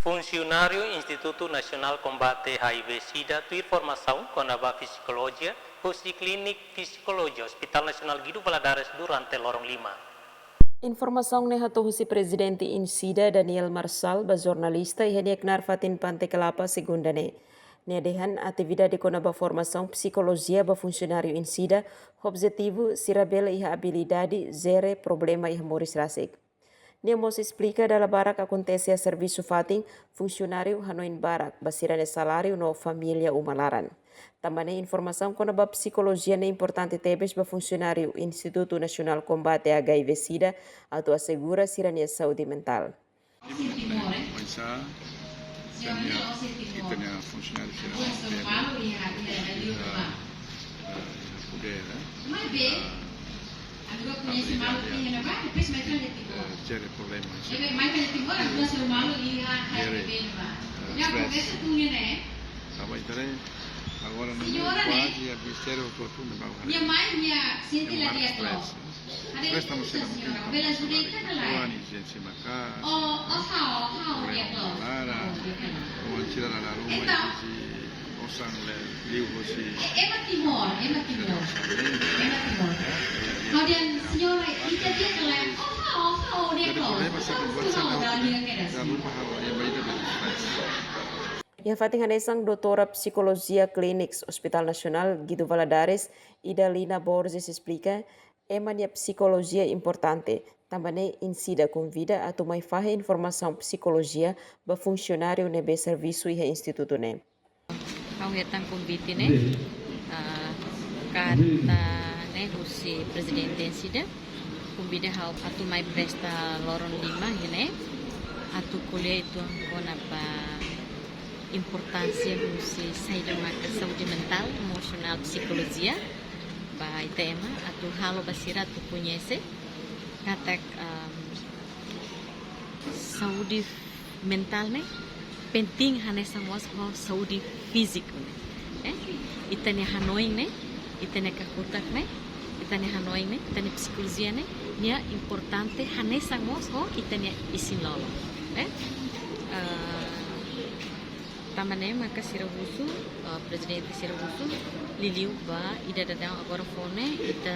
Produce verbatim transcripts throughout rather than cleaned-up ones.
Funsionáriu Institutu Nasionál Kombate H I V SIDA tuir formasaun kona-ba psikolojia husi Klinik Psikolojia Hospital Nasionál Guido Valadares durante loron lima. Informasaun ne'e hato'o husi Prezidente INSIDA, Daniel Marçal, ba jornalista iha nia knaar fatin Pante Kelapa, Segunda ne'e. Nia dehan atividade kona-ba formasaun psikolojia ba funsionáriu INSIDA ho objetivu sira bele iha abilidade jere problema iha moris rasik. Nia mós esplika dala barak akontese iha servisu fatin, funsionáriu hanoin barak ba sira-nia saláriu no família uma laran. Tanba ne'e informasaun kona-ba psikolojia ne'e importante tebes ba funsionáriu Institutu Nasionál Kombate H I V SIDA atu asegura sira-nia saúde mentál. Oinsá, ita-nia, ita-nia funsionáriu sira, eh, eh, poder, eh, eh, jere problema, jere, eh, stress. Tanba ita-nia agora no kuaze iha ministériu hotu-hotu ne'ebá haree. Ne'e mak stress. Stress tanba sira mungkin tanba sira rikuan, ezijénsia maka'as, problema uma laran, oan sira la dada ruma, ezije osan liu hosi. Ema Timor, ema Timor. Ema Timor. Kemudian, señora, ita dia kala, oh, oh, oh, dia. Jadi problema sira buat sira la dada ruma halo ema ida bele stress. Iha fatin hanesan, doutora psikolojia Klinik Hospital Nasionál Guido Valadares, Idalina Borges, esplika, ema nia psikolojia importante, tanba ne'e INSIDA konvida atu mai fahe informasaun psikolojia ba funsionáriu ne'ebé servisu iha institutu ne'e. Ha'u hetan konvite ne'e, ah, karta ne'e husi Prezidente INSIDA, konvida ha'u atu mai presta loron lima ne'e, atu ko'alia uitoan kona-ba importánsia husi saida maka saúde mentál, emosionál, psikolojia ba ita ema, atu halo ba sira atu koñese katak, am, saúde mentál ne'e penting hanesan mós ho saúde fíziku ne'e. Eh, ita-nia hanoin ne'e, ita-nia kakutak ne'e, ita-nia hanoin ne'e, ita-nia psikolojia ne'e, nia importante hanesan mós ho ita-nia isin-lolon. Eh, ah, tanba ne'e maka sira husu, eh, prezidente sira husu, liuliu ba ida daudaun agora foin ne'e, ita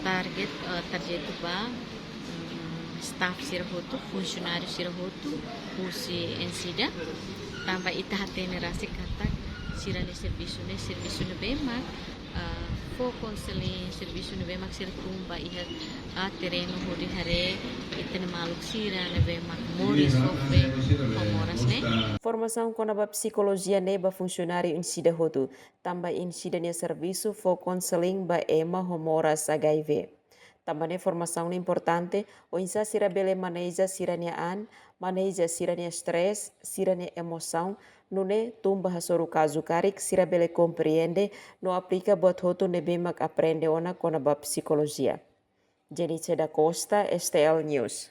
target, eh, target ba, mm, staff sira hotu, funsionáriu sira hotu, husi INSIDA, tanba ita hatene rasik katak sira-nia servisu ne'e, servisu ne'ebé mak, ah, fó konselin, servisu ne'ebé mak sira tun ba iha, ah, terrenu hodi haree ita-nia maluk sira ne'ebé mak moris sofre ho moras ne'e. Formasaun kona-ba psikolojia ne'e ba funsionáriu INSIDA hotu, tanba INSIDA nia servisu fó konselin ba ema ho moras H I V. Tanba ne'e formasaun ne'e importante, oinsá sira bele maneja sira-nia an, maneja sira-nia stress, sira-nia emosaun, nune'e tun ba hasoru kazu karik sira bele komprende no aplika buat hotu ne'ebé mak aprende ona kona-ba psikolojia. Jenice da Costa, S T L News.